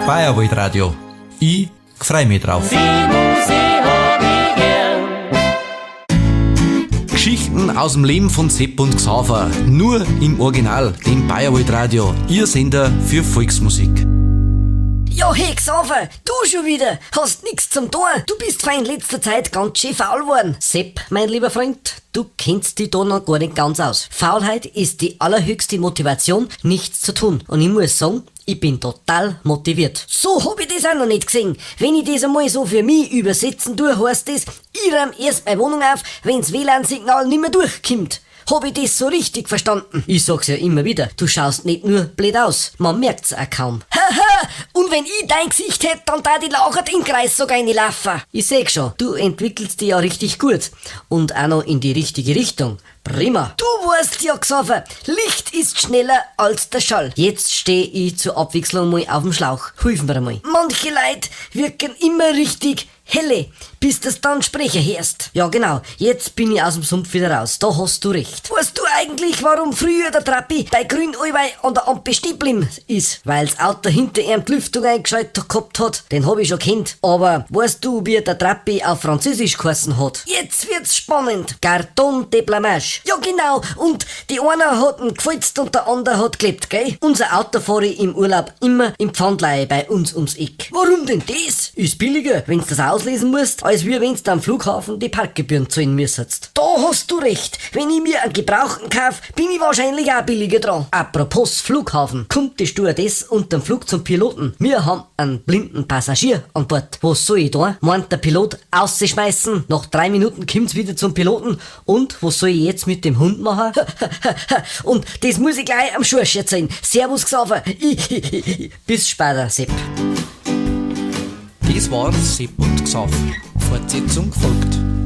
Bayerwaldradio. I freu mich drauf. Geschichten aus dem Leben von Sepp und Xaver. Nur im Original, dem Bayerwaldradio. Ihr Sender für Volksmusik. Ja, hey Xaver, du schon wieder. Hast nix zum tun. Du bist fein in letzter Zeit ganz schön faul geworden. Sepp, mein lieber Freund, du kennst dich da noch gar nicht ganz aus. Faulheit ist die allerhöchste Motivation, nichts zu tun. Und ich muss sagen, ich bin total motiviert. So hab ich das auch noch nicht gesehen. Wenn ich das einmal so für mich übersetzen tue, heißt das, ich räum erst meine Wohnung auf, wenn's WLAN-Signal nimmer durchkommt. Hab ich das so richtig verstanden? Ich sag's ja immer wieder, du schaust nicht nur blöd aus, man merkt's auch kaum. Haha, und wenn ich dein Gesicht hätt, dann tät ich lachend in Kreis sogar laufen. Ich seh schon, du entwickelst dich ja richtig gut. Und auch noch in die richtige Richtung. Prima. Du weißt ja, Xaver, Licht ist schneller als der Schall. Jetzt steh ich zur Abwechslung mal auf dem Schlauch. Hilf mir einmal. Manche Leute wirken immer richtig helle, bis das dann Sprecher hörst. Ja genau, jetzt bin ich aus dem Sumpf wieder raus. Da hast du recht. Weißt du eigentlich, warum früher der Trabi bei Grün allweil an der Ampel stehen geblieben ist? Weil's Auto hinter ihm die Lüftung eingeschaltet gehabt hat. Den hab ich schon kennt. Aber weißt du, wie der Trabi auf Französisch geheißen hat? Jetzt wird's spannend. Carton de Blamage. Ja genau, und die eine hat ihn gefalzt und der andere hat gelebt, gell? Unser Auto fahre ich im Urlaub immer im Pfandleihe bei uns ums Eck. Warum denn das? Ist billiger, wenn's das auslesen musst, als wie wenn's am Flughafen die Parkgebühren zahlen müsstest. Da hast du recht. Wenn ich mir einen Gebrauchten kauf, bin ich wahrscheinlich auch billiger dran. Apropos Flughafen, kommt die Stewardess unterm Flug zum Piloten. Wir haben einen blinden Passagier an Bord. Was soll ich da? Meint der Pilot, ausschmeißen. Nach 3 Minuten kommt's wieder zum Piloten. Und was soll ich jetzt mit dem Hund machen? Und das muss ich gleich am Schorsch erzählen. Servus Xaver. Bis später, Sepp. Das war Sepp und Xaver. Fortsetzung folgt.